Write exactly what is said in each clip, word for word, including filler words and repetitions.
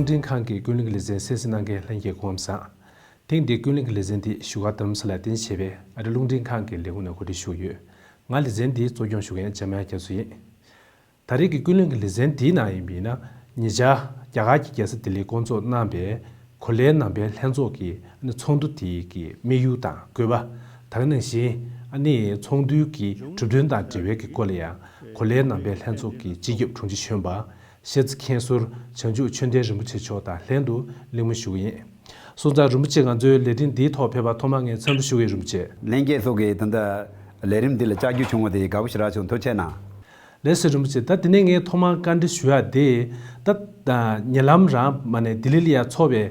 འཕྲིན་ཁང་གི་ཀུན་གླེང་གི་ལེ་ཚན་གསན་གཟིགས་གནང་མཁན་ལྷན་རྒྱས་སྐུ་ཁམས་བཟང་། ཐེངས་འདིའི་ཀུན་གླེང་གི་ལེ་ཚན་འདི་བཞུགས་སྒར་རྡ་རམ་ས་ལར་རྟེན་གཞི་བྱས་པའི་ཨ་རི་རླུང་འཕྲིན་ཁང་གི་ལས་ཁུངས་ནས་གོ་སྒྲིག་ཞུས་ཡོད། ང་ལེ་ཚན་འདིའི་གཙོ་སྐྱོང་ཞུ་མཁན་འཇམ་དབྱངས་རྒྱ་མཚོ་ཡིན། ད་རེས་ཀྱི་ཀུན་གླེང་གི་ལེ་ཚན་འདིའི་ནང་ཡིན་པ་ཡིན་ན། ཉེ་ཆར་རྒྱ་གར་གྱི་རྒྱལ་ས་ལྡི་ལིར་བསྐོང་ཚོགས་གནང་པའི་གོ་ལའི་ནང་པའི་ལྷན་ཚོགས་ཀྱི་ཨ་ནི་ཚོགས་འདུ་དེའི་གི་དམིགས་ཡུལ་དང་དགོས་པ། ད་ག་ནང་བཞིན་ཨ་ནི་ཚོགས་འདུའི་གི་གྲུབ་དོན་དང་འབྲེལ་བའི་གི་སྐོར་ལ་ཡང་གོ་ལའི་ནང་པའི་ལྷན་ཚོགས་ཀྱི་སྤྱི་ཁྱབ་དྲུང་ཆེ་གཞོན་པ་ཤེས་རྩེ་མཁན་ཟུར་བྱང་ཆུབ་ཆོས་ལྡན་རིན་པོ་ཆེ་མཆོག་དང་ལྷན་དུ་གླེང་མོལ་ཞུ་གི་ཡིན། སོང་ཙང་རིན་པོ་ཆེ་ང་ཚོའི་ལས་རིམ་འདིའི་ཐོག་ཕེབས་པར་ཐོག་མར་ངས་འཚམས་འདྲི་ཞུ་གི་ཡིན། རིན་པོ་ཆེ། ལྷན་རྒྱས་ཚོ་གིས་ད་ལྟ་ལས་རིམ་འདི་ལ་བཅར་རྒྱུ་བྱུང་བ་དེ་དགའ་པོ་ཞེ་དྲག་བྱུང་། ཐུགས་རྗེ་གནང་། ལགས་སོ་རིན་པོ་ཆེ། ད་དེ་ནས་ངས་ཐོག་མར་བཀའ་འདྲི་ཞུ་ཡ་དེ། ད་ད་ཉེ་ལམ་རང་མ་ནས་ལྡི་ལི་ལ་ཡ་ཚོགས་པའི་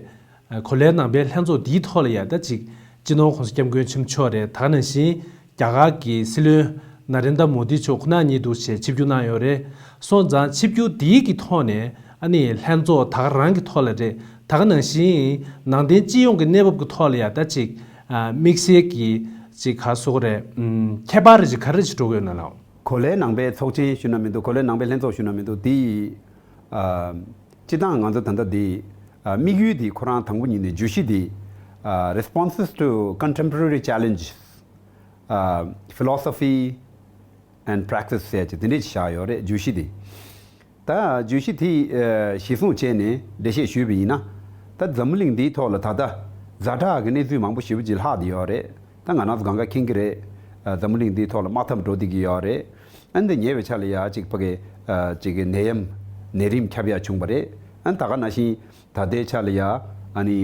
གོ་ལའི་ནང་པའི་ལྷན་ཚོགས་འདིའི་ཐོག་ལ་ཡ་ད་ཅིག་སྤྱི་ནོར་༸གོང་ས་༸སྐྱབས་མགོན་ཆེན་པོ་མཆོག་རེད། ད་ག་ནང་བཞིན་རྒྱ་གར་གྱི་སྲིད་བློན་ན་རེན་དྲ་མོ་དི་མཆོག་ཁོ་ན་ཉིད་འདུག་ཅེས་ཆིབས་བསྒྱུར་གནང་ཡོད་རེད། སོང་ཙང་ཆིབས་བསྒྱུར་འདིའི་གི་ཐོག་ནས་ཨ་ནི་ལྷན་ཚོགས་ད་ག་རང་གི་ཐོག་ལ་རེད། ད་ག་ནང་བཞིན་ནང་བསྟན་སྤྱི་ཡོངས་ཀྱི་གནས་བབ་ཀྱི་ཐོག་ལ་ཡ་ད་ཅིག་ཨ་དམིགས་བསལ་གྱི་ཅིག་ག་རེ་ཟེར་དགོས་རེད། ཨམ་ཁྱད་པར་རེ་ཅིག་ག་རེ་ཅིག་འགྲོ་གི་ཡོད་ན་ལགས། གོ་ལའི་ནང་པའི་ཚོགས་ཆེན་ཞུ་ན་མི་འདུག་གོ་ལའི་ནང་པའི་ལྷན་ཚོགས་ཞུ་ན་མི་འདུག་དེ་ཨ་སྤྱི་བཏང་ང་ཚོ་ད་ལྟ་དེ་ཨ་དམིགས་ཡུལ་དེ་ཁོ་རང་དང་པོ་ཉིད་ནས་བརྗོད་གཞི་དེ་ཨ་Responses to Contemporary Challenges, ཨ་Philosophy and Practice ཟེར་གྱི་དེ་འདྲས་ཅིག་བཞག་ཡོད་རེད། བརྗོད་གཞི་དེ། ད་བརྗོད་གཞི་དེ་ཨ་གཞི་བཟུང་བྱས་ནས་འགྲེལ་བཤད་ཞུས་པ་ཡིན་ན། ད་འཛམ་བུ་གླིང་འདིའི་ཐོག་ལ་ད་ལྟ་ཛ་དྲག་གི་གནས་ཚུལ་མང་པོ་ཞེ་པོ་ཅིག་ལྷག་བསྡད་ཡོད་རེད། ད་ང་རང་ཚོ་གང་ག་མཁྱེན་གྱི་རེད། ཨ་འཛམ་བུ་གླིང་འདིའི་ཐོག་ལ་དམག་འཐབ་འགྲོ་བསྡད་ཀྱི་ཡོད་རེད། ཨ་འདི་ཉེ་བའི་ཆར་ལ་ཡ་གཅིག་ཕ་གི་ཨ་གཅིག་གི་ནད་ཡམས་ནད་རིམས་ཁྱབ་ཡ་བྱུང་བ་རེད། ཨ་ད་ག་ནང་བཞིན་ད་ལྟའི་ཆར་ལ་ཡ་ཨ་ནི་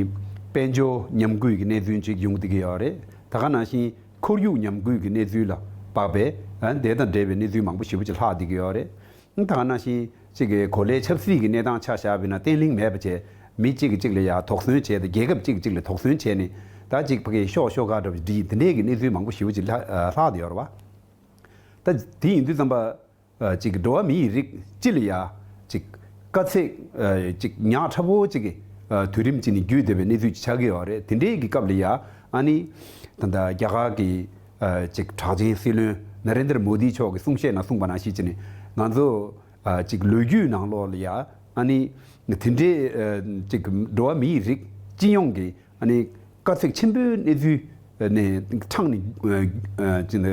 དཔལ་འབྱོར་ཉམས་རྒུད་ཀྱི་གནས་ཚུལ་ཅིག་ཡོང་བསྡད་ཀྱི་ཡོད་རེད། ད་ག་ནང་བཞིན་ཁོར་ཡུག་ཉམས་རྒུད་ཀྱི་གནས་ཚུལ་ལ་དཔག་པའི་ཨ་དེ་དང་འབྲེལ་བའི་གནས་ཚུལ་མང་པོ་ཞེ་པོ་ཅིག་ལྷག་བསྡད་ཀྱི་ཡོད་རེད། ད་ག་ནང་བཞིན་གཅིག་གི་གོ་ལའི་ཆབ་སྲིད་ཀྱི་གནས་སྟངས་ཆ་བཞག་པ་ཡིན་ན་བརྟན་ལྷིང་མེད་པ་བྱས། མི་གཅིག་གིས་གཅིག་ལ་ཡ་དོགས་ཟོན་བྱས་ཏེ། རྒྱལ་ཁབ་གཅིག་གིས་གཅིག་ལ་དོགས་ཟོན་བྱས་ནས་ད་གཅིག་ཕ་གི་ཤོག་ཤོག་ཁ་འདྲ་བོ་བསྒྲིགས། དེ་འདྲས་ཀྱི་གནས་ཚུལ་མང་པོ་ཞེ་པོ་ཅིག་ལྷག་ལྷག་བསྡད་ཡོད་རེད་བ། ད་དེ་ཡིན་དུས་ཙམ་པ་ཨ་ཅིག་འགྲོ་བ་མི་ཡི་རིགས་སྤྱི་ལ་ཡ་ཅིག་དཀའ་ཚེགས་ཨ་ཅིག་ཉག་ཕྲ་བོ་ཅིག་གི་ཨ་དུས་རིམ་ཅིག་ནས་བརྒྱུད་བསྡད་པའི་གནས་ཚུལ་ཅིག་ཆགས་ཀྱི་ཡོད་རེད། དེ་འདྲའི་གི་སྐབས་ལ་ཡ་ཨ་ནི་ད་ལྟ་རྒྱ་གར་གྱི་ཨ་ཅིག་གྲགས་ཅན་སྲིད་བློན་ན་རེན་དྲ་མོ་དི་མཆོག་གིས་གསུང་བཤད་ནང་གསུངས་པ་ནང་བཞིན་བྱས་ནས། ང་ཚོ་ཨ་ཅིག་ལོ་རྒྱུས་ནང་ལོགས་ལ་ཡ་ཨ་ནི་དེ་འདྲའི་ཨ་ཅིག་འགྲོ་བ་མིའི་རིགས་སྤྱི་ཡོངས་ཀྱི་ཨ་ནི་དཀའ་ཚེགས་ཆེན་པོའི་གནས་ཚུལ་ནས་འཕྲང་ནས་ཨ་ཨ་ཅིག་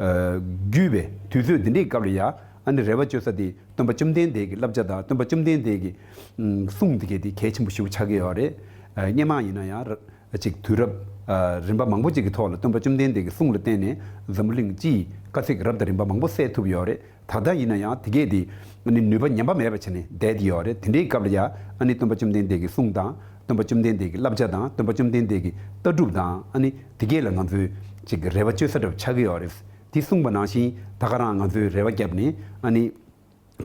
ཨ་བརྒྱུད་པའི་དུས་ཚོད་འདི་འདྲའི་སྐབས་ལ་ཡ་ཨ་ནི་རེ་བ་བཅོལ་ས་དེ་སྟོན་པ་བཅོམ་ལྡན་འདས་ཀྱི་བསླབ་བྱ་དང་། སྟོན་པ་བཅོམ་ལྡན་འདས་ཀྱི་ཨ་གསུང་འདི་གས་དེ་གལ་ཆེན་པོ་ཞེ་པོ་ཆགས་ཀྱི་ཡོད་རེད། ཨ་སྔོན་མ་ཡིན་ན་ཡང་ཅིག་དུས་རབས་ཨ་རིམ་པ་མང་པོ་ཅིག་གི་ཐོག་ལ་སྟོན་པ་བཅོམ་ལྡན་འདས་ཀྱི་གསུང་ལ་བརྟེན་ནས་འཛམ་བུ་གླིང་སྤྱིའི་དཀའ་ཚེགས་རབ་དང་རིམ་པ་མང་པོ་སེལ་ཐུབ་ཡོད་རེད། ད་ལྟ་ཡིན་ན་ཡང་དེ་གས་དེ་ཨ་ནི་ནུས་པ་ཉམས་པ་མེད་པ་བྱས་ནས་བསྡད་དེ་ཡོད་རེད། དེ་འདྲའི་སྐབས་ལ་ཡ་ཨ་ནི་སྟོན་པ་བཅོམ་ལྡན་འདས་ཀྱི་གསུང་དང་། སྟོན་པ་བཅོམ་ལྡན་འདས་ཀྱི་བསླབ་བྱ་དང་། སྟོན་པ་བཅོམ་ལྡན་འདས་ཀྱི་ལྟ་གྲུབ་དང་། ཨ་ནི་དེ་གས་ལ་ང་ཚོས་ཅིག་རེ་བ་བཅོལ་ས་འདྲ་བོ་ཆགས་ཀྱི་ཡོད་རེད། དེ་གསུངས་པ་ནང་བཞིན་ད་ག་རང་ང་ཚོས་རེ་བ་བརྒྱབ་ནས་ཨ་ནི་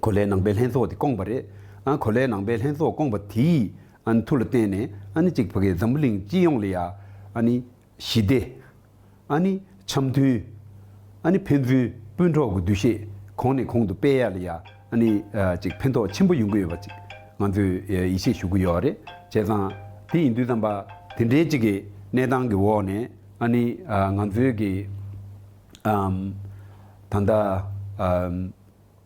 གོ་ལའི་ནང་པའི་ལྷན་ཚོགས་དེ་བསྐོངས་པ་རེད། ཨ་གོ་ལའི་ནང་པའི་ལྷན་ཚོགས་བསྐོངས་པ་དེའི་ཨ་ནི་མཐུ་ལ་བརྟེན་ནས་ཨ་ནི་ཅིག་ཕ་གི་འཛམ་བུ་གླིང་སྤྱི་ཡོངས་ལ་ཡ་ཨ་ནི་ཞི་བདེ། ཨ་ནི་འཆམ་མཐུན། ཨ་ནི་ཕན་ཚུན་སྤུན་གྲོགས་ཀྱི་འདུ་ཤེས་གོང་ནས་གོང་དུ་སྤེལ་ཡ་ལ་ཡ་ཨ་ནི་ཨ་ཅིག་ཕན་ཐོགས་ཆེན་པོ་ཡོང་གི་ཡོད་པ་ཅིག་ང་ཚོས་ཡིད་ཆེས་ཞུ་གི་ཡོད་རེད། བྱས་ཙང་དེ་ཡིན་དུས་ཙམ་པ་དེ་འདྲའི་ཅིག་གི་གནས་སྟངས་ཀྱི་འོག་ནས་ཨ་ནི་ཨ་ང་ཚོའི་གི་ཨམ་ད་ལྟ་ཨམ་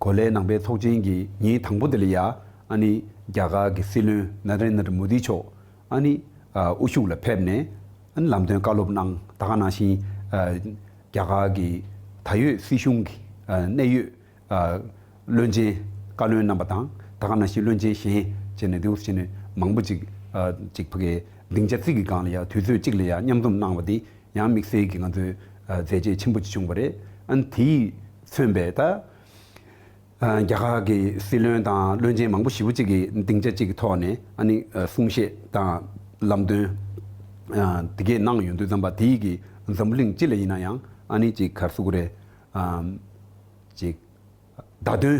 གོ་ལའི་ནང་པའི་ཚོགས་ཆེན་གྱི་ཉིན་དང་པོ་དེ་ལ་ཡ་ཨ་ནི་རྒྱ་གར་གྱི་སྲིད་བློན་ན་རེན་དྲ་མོ་དི་མཆོག་ཨ་ནི་ཨ་དབུ་བཞུགས་ལ་ཕེབས་ནས་ཨ་ནི་ལམ་སྟོན་བཀའ་སློབ་གནང་། ད་ག་ནང་བཞིན་ཨ་རྒྱ་གར་གྱི་ད་ཡོད་སྲིད་གཞུང་གི་ཨ་གནད་ཡོད་ཨ་བློན་ཆེན་བཀའ་བློན་རྣམ་པ་དང་། ད་ག་ནང་བཞིན་བློན་ཆེན་གཞན་བྱས་ནས་དེ་འུ་བྱས་ནས་མང་པོ་ཅིག་ཨ་ཅིག་ཕ་གི་སྡིངས་ཆ་གཅིག་གི་སྒང་ལ་ཡ་དུས་ཚོད་གཅིག་ལ་ཡ་མཉམ་འཛོམས་གནང་བ་དེ་ཡང་དམིགས་བསལ་གྱི་ང་ཚོའི་ཨ་མཛད་རྗེས་ཆེན་པོ་ཅིག་བྱུང་བ་རེད། ཨ་ནི་དེས་མཚོན་པའི་ད་ཨ་རྒྱ་གར་གྱི་སྲིད་བློན་དང་བློན་ཆེན་མང་པོ་ཞེ་པོ་ཅིག་གིས་སྡིངས་ཆ་གཅིག་གི་ཐོག་ནས་ཨ་ནི་ཨ་གསུང་བཤད་དང་ལམ་སྟོན་ཨ་དེ་གས་གནང་ཡོང་དུས་ཙམ་པ་དེའི་གི་འཛམ་བུ་གླིང་སྤྱི་ལ་ཡིན་ན་ཡང་ཨ་ནི་ཅིག་ག་རེ་ཟེར་དགོས་རེད། ཨམ་ཅིག་བརྡ་དོན་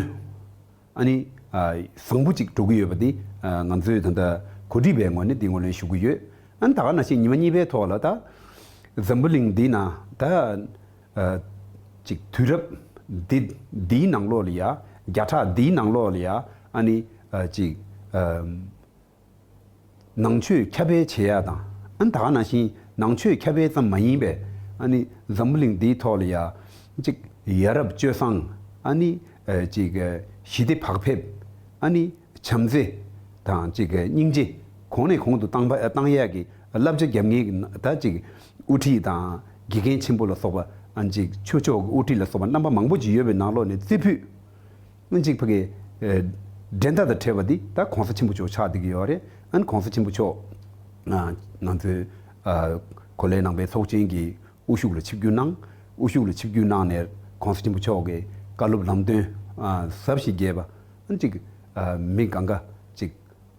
ཨ་ནི་ཨ་བཟང་པོ་ཅིག་འགྲོ་གི་ཡོད་པ་དེ་ཨ་ང་ཚོས་ད་ལྟ་གོ་སྒྲིག་པའི་ངོས་ནས་འདི་ངོས་ལེན་ཞུ་གི་ཡོད། ཨ་ནི་ད་ག་ནང་བཞིན་ཉི་མ་གཉིས་པའི་ཐོག་ལ་ད་འཛམ་བུ་གླིང་འདི་ན་ད་ཨ་ཅིག་དུས་རབས་འདི་འདིའི་ནང་ལོགས་ལ་ཡ། བརྒྱ་ཕྲག་འདིའི་ནང་ལོགས་ལ་ཡ། ཨ་ནི་ཨ་ཅིག་ཨ་ནང་ཆོས་ཁྱབ་སྤེལ་བྱེད་ཡ་དང་། ཨ་ནི་ད་ག་ནང་བཞིན་ནང་ཆོས་ཁྱབ་སྤེལ་ཙམ་མ་ཡིན་པའི་ཨ་ནི་འཛམ་བུ་གླིང་འདིའི་ཐོག་ལ་ཡ་ཅིག་ཡ་རབས་སྤྱོད་བཟང་། ཨ་ནི་ཨ་ཅིག་ཨ་ཞི་བདེ་བག་ཕེབས། ཨ་ནི་བྱམས་བརྩེ། དང་གཅིག་གི་སྙིང་རྗེ་གོང་ནས་གོང་དུ་བཏང་བ་བཏང་ཡག་གི་བསླབ་བྱ་རྒྱབ་མཁན་གྱི་ད་གཅིག་དབུ་ཁྲིད་དང་དགེ་རྒན་ཆེན་པོ་ལ་སོགས་པ་ཨ་ནི་གཅིག་ཆོས་ཕྱོགས་ཀྱི་དབུ་ཁྲིད་ལ་སོགས་པ་རྣམ་པ་མང་པོ་ཅིག་ཡོད་པའི་ནང་ལོགས་ནས་རྩེ་ཕུད་ཨ་ནི་གཅིག་ཕ་གི་ཨ་འགྲན་ཟླ་དང་བྲལ་བ་འདི་ད་གོང་ས་ཆེན་པོ་མཆོག་ཆགས་བསྡད་ཀྱི་ཡོད་རེད། ཨ་ནི་གོང་ས་ཆེན་པོ་མཆོག་ཨ་ང་ཚོའི་ཨ་གོ་ལའི་ནང་པའི་ཚོགས་ཆེན་གྱི་དབུ་བཞུགས་ལ་ཆིབས་བསྒྱུར་གནང་། དབུ་བཞུགས་ལ་ཆིབས་བསྒྱུར་གནང་ནས་གོང་ས་ཆེན་པོ་མཆོག་གི་བཀའ་སློབ་ལམ་སྟོན་ཨ་ཟབ་ཞིང་རྒྱས་པ་ཨ་ནི་གཅིག་ཨ་མི་གང་ག་གཅིག་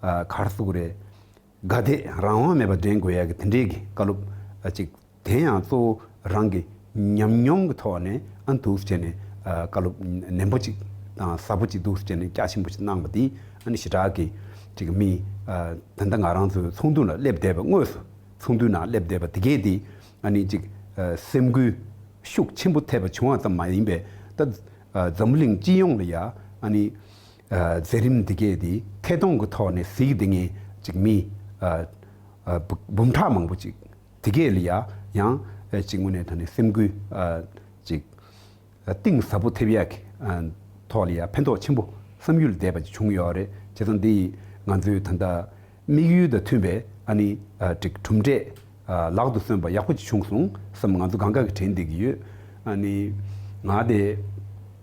ཨ་ག་རེ་ཟེར་དགོས་རེད། དགའ་དད་རང་དབང་མེད་པར་འདྲེན་དགོས་ཡ་གི་དེ་འདྲའི་གི་བཀའ་སློབ་ཨ་ཅིག་དེ་ཡང་གཙོ་བོ་རང་གི་ཉམས་མྱོང་གི་ཐོག་ནས་ཨ་འདུག་སེ་བྱས་ནས་ཨ་བཀའ་སློབ་ནན་པོ་ཅིག་དང་ཟབ་པོ་ཅིག་འདུག་སེ་བྱས་ནས་རྒྱ་ཆེན་པོ་ཅིག་གནང་བ་འདི་ཨ་ནི་ཞེ་དྲག་གི་ཅིག་མི་ཨ་ད་ལྟ་ང་རང་ཚོའི་ཚོགས་འདུ་ལ་སླེབས་བསྡད་པ་དངོས་སུ་ཚོགས་འདུའི་ནང་སླེབས་བསྡད་པ་དེ་གས་དེ་ཨ་ནི་ཅིག་ཨ་སེམས་འགུལ་ཤུགས་ཆེན་པོ་ཐེབས་པ་བྱུང་བ་ཙམ་མ་ཡིན་པའི་ད་ཨ་འཛམ་བུ་གླིང་སྤྱི་ཡོངས་ལ་ཡ་ཨ་ནི་ཨ་མཛད་རིམ་དེ་གས་དེ་ཐད་གཏོང་གི་ཐོག་ནས་གཟིགས་བསྡད་མཁན་ཅིག་མི་ཨ་ཨ་འབུམ་ཕྲག་མང་པོ་ཅིག་དེ་གས་ལ་ཡ་ཡང་ཨ་ཅིག་དངོས་གནས་དྲང་གནས་སེམས་འགུལ་ཨ་ཅིག་ཨ་གཏིང་ཟབ་པོ་ཐེབས་ཡག་གི་ཨ་ཐོག་ལ་ཡ་ཕན་ཐོགས་ཆེན་པོ་བསམ་ཡུལ་འདས་པ་ཅིག་བྱུང་ཡོད་རེད། བྱས་ཙང་འདི་ང་ཚོའི་ད་ལྟ་དམིགས་ཡུལ་དང་མཐུན་པའི་ཨ་ནི་ཨ་ཅིག་གྲུབ་འབྲས་ཨ་ལག་ཏུ་སོན་པ་ཡག་པོ་ཅིག་བྱུང་སོང་བསམ་ང་ཚོ་གང་ག་གི་དྲན་བསྡད་ཀྱི་ཡོད། ཨ་ནི་ང་དེ་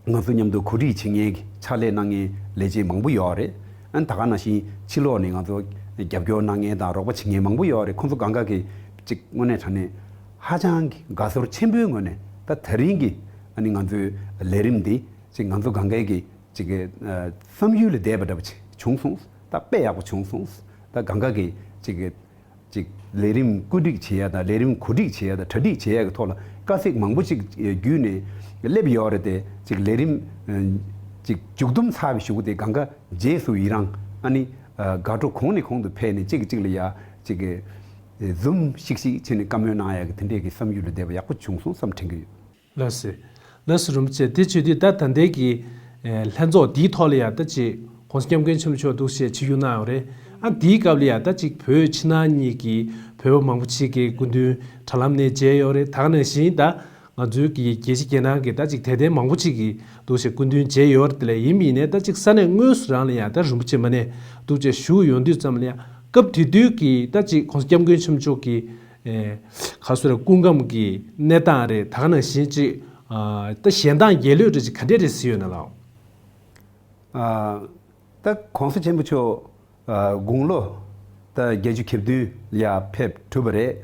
ང་ཚོ་མཉམ་དུ་གོ་སྒྲིག་བྱེད་མཁན་གྱི་ཕྱག་ལས་གནང་མཁན་ལས་བྱེད་མང་པོ་ཡོད་རེད། ཨ་ནི་ད་ག་ནང་བཞིན་ཕྱི་ལོགས་ནས་ང་ཚོ་རྒྱབ་སྐྱོར་གནང་མཁན་དང་རོགས་པ་བྱེད་མཁན་མང་པོ་ཡོད་རེད། ཁོང་ཚོ་གང་ག་གི་ཅིག་དངོས་གནས་དྲང་གནས་ཧ་ཅང་གི་དགའ་ཚོར་ཆེན་པོའི་ངོས་ནས་ད་དེ་རིང་གི་ཨ་ནི་ང་ཚོའི་ལས་རིམ་འདི་ཅིག་ང་ཚོ་གང་ག་གི་ཅིག་གི་ཨ་བསམ་ཡུལ་ལས་འདས་པ་འདྲ་པོ་ཅིག་བྱུང་སོང་། ད་དཔེ་ཡག་པོ་བྱུང་སོང་། ད་གང་ག་གི་ཅིག་གི་ཅིག་ལས་རིམ་བཀོད་སྒྲིག་བྱེད་ཡ་དང་ལས་རིམ་གོ་སྒྲིག་བྱེད་ཡ་དང་གྲ་སྒྲིག་བྱེད་ཡ་གི་ཐོག་ལ་དཀའ་ཚེགས་མང་པོ་ཅིག་བརྒྱུད་ནས་སླེབས་ཡོད་རེད་དེ། ཅིག་ལས་རིམ་ཅིག་མཇུག་བསྡོམས་ཚར་བའི་གཞུག་གུ་དེ་གང་ག་རྗེས་སུ་ཡི་རང་ཨ་ནི་དགའ་སྤྲོ་གོང་ནས་གོང་དུ་འཕེལ་ནས་གཅིག་གིས་གཅིག་ལ་ཡ་ཅིག་གི་འཛུམ་ཤིག་ཤིག་བྱས་ནས་བཀའ་མོལ་གནང་ཡ་གི་དེ་འདྲས་ཀྱི་བསམ་ཡུལ་ལས་འདས་པ་ཡག་པོ་བྱུང་སོང་བསམ་དྲན་གྱི་ཡོད། ལགས་སོ། ལགས་སོ་རིན་པོ་ཆེ། དེ་བྱེད་དུས་ད་ད་ལྟའི་གི་ཨེ་ལྷན་ཚོགས་འདིའི་ཐོག་ལ་ཡང་ད་ཅིག་༸གོང་ས་༸སྐྱབས་མགོན་ཆེན་པོ་མཆོག་འདུག་སེ་ཆིབས་བསྒྱུར་གནང་ཡོད་རེད། ཨ་འདིའི་སྐབས་ལ་ཡང་ད་ཅིག་བོད་ཕྱི་ནང་གཉིས་ཀྱི་བོད་པ་མང་པོ་ཅིག་གི་སྐུ་མདུན་དྲ་ལམ་ནས་མཇལ་ཡོད་རེད། ད་ག་ནང་བཞིན་ད་ང་ཚོའི་གི་རྒྱལ་སྤྱི་རྒྱལ་ནང་གི་ད་ཅིག་དད་ལྡན་མང་པོ་ཅིག་གི་འདུག་སེ་སྐུ་མདུན་མཇལ་ཡོད་རེད། དེ་ལས་ཡིན་པ་ཡིན་ནའི་ད་ཅིག་ས་གནས་དངོས་སུ་རང་ལ་ཡང་ད་རིན་པོ་ཆེ་མ་ནས་འདུག་སེ་བཞུགས་ཡོང་དུས་ཙམ་ལ་ཡང་སྐབས་དེ་དུས་གི་ད་ཅིག་༸གོང་ས་༸སྐྱབས་མགོན་ཆེན་པོ་མཆོག་གི་ཨེ་ག་ཟེར་སྐུ་ཁམས་ཀྱི་གནས་སྟངས་རེད། ད་ག་ནང་བཞིན་ཅིག་ཨ་ད་ཞལ་མདངས་རྒྱལ་ལོས་རེད་ཅིག་ག་འདྲས་རེད་ཟེར་ཡོད་ན་ལགས། ཨ་ད་༸གོང་ས་ཆེན་པོ་མཆོག་ཨ་དགུང་ལོ་ད་བརྒྱད་ཅུ་གྱ་བདུན་ལ་ཡར་ཕེབས་གྲུབ་པ་རེད།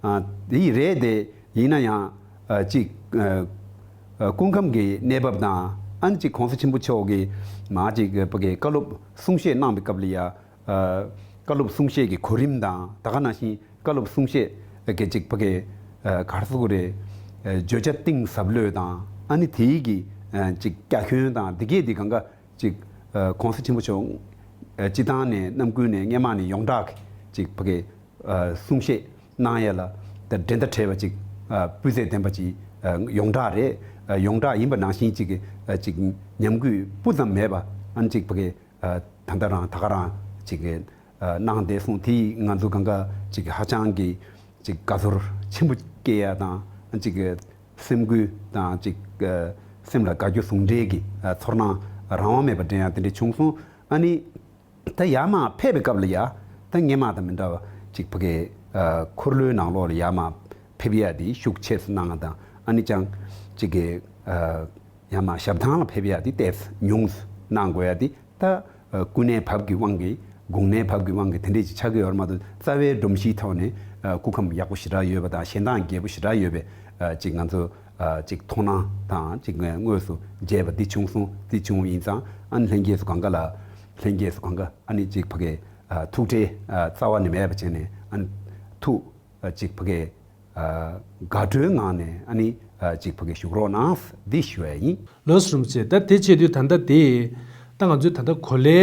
ཨ་དེ་ཡི་རེད་དེ་ཡིན་ན་ཡང་ཨ་ཅིག་ཨ་ཨ་སྐུ་ཁམས་ཀྱི་གནས་བབ་དང་ཨ་ནི་ཅིག་༸གོང་ས་ཆེན་པོ་མཆོག་གིས་མ་ཅིག་ཕ་གི་བཀའ་སློབ་གསུང་བཤད་གནང་བའི་སྐབས་ལ་ཡ་ཨ་བཀའ་སློབ་གསུང་བཤད་ཀྱི་གོ་རིམ་དང་ད་ག་ནང་བཞིན་བཀའ་སློབ་གསུང་བཤད་ཀྱི་ཅིག་ཕ་གི་ཨ་ག་རེ་ཟེར་དགོས་རེད། ཨ་བརྗོད་བྱ་གཏིང་ཟབ་ལོས་དང་ཨ་ནི་དེའི་གི་ཨ་ཅིག་རྒྱ་ཁྱོན་དང་དེ་གས་དེ་གང་ག་ཅིག་ཨ་༸གོང་ས་ཆེན་པོ་མཆོག་ཨ་སྤྱི་བཏང་ནས་རྣམ་ཀུན་ནས་སྔས་མ་ནས་ཡོངས་གྲགས་ཀྱི་ཅིག་ཕ་གི་ཨ་གསུང་བཤད་གནང་ཡ་ལ་ད་འགྲན་ཟླ་བྲལ་བ་ཅིག་ཨ་སྤུས་ཚད་ལྡན་པ་ཅིག་ཨ་ཡོངས་གྲགས་རེད། ཨ་ཡོངས་གྲགས་ཡིན་པ་ནང་བཞིན་ཅིག་གི་ཨ་ཅིག་ཉམས་རྒུད་སྤུ་ཙམ་མེད་པ་ཨ་ནི་ཅིག་ཕ་གི་ཨ་ད་ལྟ་རང་ད་ག་རང་ཅིག་གི་ཨ་གནང་བསྡད་སོང་། དེ་ཡིས་ང་ཚོ་གང་ག་ཅིག་ཧ་ཅང་གི་ཅིག་དགའ་ཚོར་ཆེན་པོ་སྐྱེ་ཡ་དང་ཅིག་གི་སེམས་འགུལ་དང་ཅིག་ཨ་སེམས་ལ་དགའ་སྐྱོ་ཟུང་འབྲེལ་གྱི་ཨ་ཚོར་སྣང་རང་དབང་མེད་པར་འདྲེན་ཡ་དེ་འདྲ་བྱུང་སོང་། ཨ་ནི་ད་ཡར་མར་ཕེབས་པའི་སྐབས་ལ་ཡ་ད་སྔས་མ་དང་མི་འདྲ་བ་ཅིག་ཕ་གི་ཨ་འཁོར་ལོའི་ནང་ལོགས་ལ་ཡར་མར་ཕེབས་ཡ་དེ་ཤུགས་ཆེ་ཙམ་གནང་ཡ་དང་ཨ་ནི་ཅང་ཅིག་གི་ཨ་ཡར་མར་ཞབས་ཐང་ལ་ཕེབས་ཡ་དེ་ཏོག་ཙམ་ཉུང་ཙམ་གནང་དགོས་ཡ་དེ། ད་ཨ་སྐུ་ངལ་བབས་ཀྱི་དབང་གིས་དགུང་ནད་བབས་ཀྱི་དབང་གིས་དེ་འདྲས་ཅིག་ཆགས་ཀྱི་ཡོད་རེད་མ་གཏོགས་རྩ་བའི་སྒྲོམ་གཞིའི་ཐོག་ནས་ཨ་སྐུ་ཁམས་ཡག་པོ་ཞེ་དྲག་ཡོད་པ་དང་ཞལ་མདངས་རྒྱས་པོ་ཞེ་དྲག་ཡོད་པའི་ཨ་ཅིག་ང་ཚོ་ཨ་ཅིག་མཐོང་སྣང་དང་ཅིག་དངོས་སུ་མཇལ་བ་འདི་བྱུང་སོང་། འདི་བྱུང་བ་ཡིན་ཙང་ཨ་ནི་ལྷན་རྒྱས་ཚོ་གང་ག་ལ་ལྷན་རྒྱས་ཚོ་གང་ག་ཨ་ནི་ཅིག་ཕ་གི་ཨ་ཐུགས་ཁྲལ་ཨ་རྩ་བ་ནས་མེད་པ་བྱས་ནས་ཨ་ནི་ཐུགས་ཨ་ཅིག་ཕ་གི་ཨ་དགའ་སྤྲོའི་ངང་ནས་ཨ་ནི་ཨ་ཅིག་ཕ་གི་བཞུགས་རོགས་གནང་འདི་ཞུ་ཡ་ཡིན། ལགས་སོ་རིན་པོ་ཆེ། ད་དེ་བྱེད་དུས་ད་ལྟ་དེ་ད་ང་ཚོའི་ད་ལྟ་གོ་ལའི་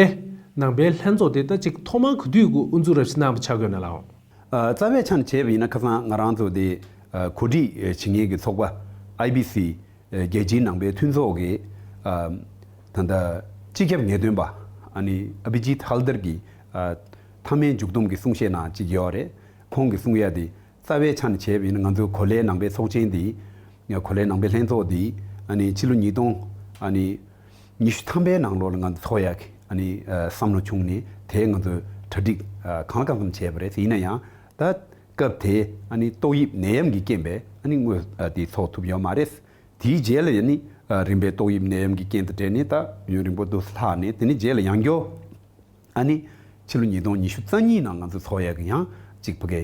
ནང་པའི་ལྷན་ཚོགས་དེ་ད་ཅིག་ཐོག་མར་ག་དུས་གུ་དབུ་འཛུགས་རབ་བྱེད་གནང་བ་ཆགས་དགོས་ན་ལགས། ཨ་རྩ་བའི་ཆ་ནས་བྱས་པ་ཡིན་ན་ཁ་སང་ང་རང་ཚོ་དེ་ཨ་གོ་སྒྲིག་བྱེད་མཁན་གྱི་ཚོགས་པ་ཨའི་བི་སི་རྒྱལ་སྤྱིའི་ནང་པའི་མཐུན་ཚོགས་ཀྱི་ཨ་ད་ལྟ་སྤྱི་ཁྱབ་ངེས་སྟོན་པ་ཨ་ནི་ཨ་བི་ཇིད་ཧལ་དར་གྱིས་ཨ་མཐའ་མའི་མཇུག་བསྡོམས་ཀྱི་གསུང་བཤད་ནང་གཅིག་ཡོད་རེད། ཁོང་གིས་གསུང་ཡ་དེ་རྩ་བའི་ཆ་ནས་བྱས་པ་ཡིན་ན་ང་ཚོའི་གོ་ལའི་ནང་པའི་ཚོགས་ཆེན་འདི་གོ་ལའི་ནང་པའི་ལྷན་ཚོགས་འདི་ཨ་ནི་ཕྱི་ལོ་ཉིས་སྟོང་ཨ་ནི་ཉི་ཤུ་ཐམ་པའི་ནང་ལོགས་ལ་ང་ཚོ་ཚོགས་ཡག་གི་ཨ་ནི་ཨ་བསམ་བློ་བྱུང་ནས་ དེ་ང་ཚོས་གྲ་སྒྲིག་གང་ལ་གང་འཚམ་བྱས་པ་རེད། ཡིན་ན་ཡང་ད་སྐབས་དེ་ཨ་ནི་ཏོག་དབྱིབས་ནད་ཡམས་ཀྱི་རྐྱེན་པས་ཨ་ནི་དངོས་དེ་ཚོགས་ཐུབ་ཡོད་མ་རེད། དེའི་རྗེས་ལ་ཡང་ནི་རིམ་པས་ཏོག་དབྱིབས་ནད་ཡམས་ཀྱི་རྐྱེན་དང་འབྲེལ་ནས་ད་ཡུན་རིང་པོ་འདུག་ལྷག་ནས། དེ་ནི་རྗེས་ལ་ཡང་བསྐྱར་ཨ་ནི་ཕྱི་ལོ་ཉིས་སྟོང་ཉི་ཤུ་རྩ་གཉིས་ནང་ང་ཚོ་ཚོགས་ཡག་གི་ཡང་གཅིག་ཕ་གི་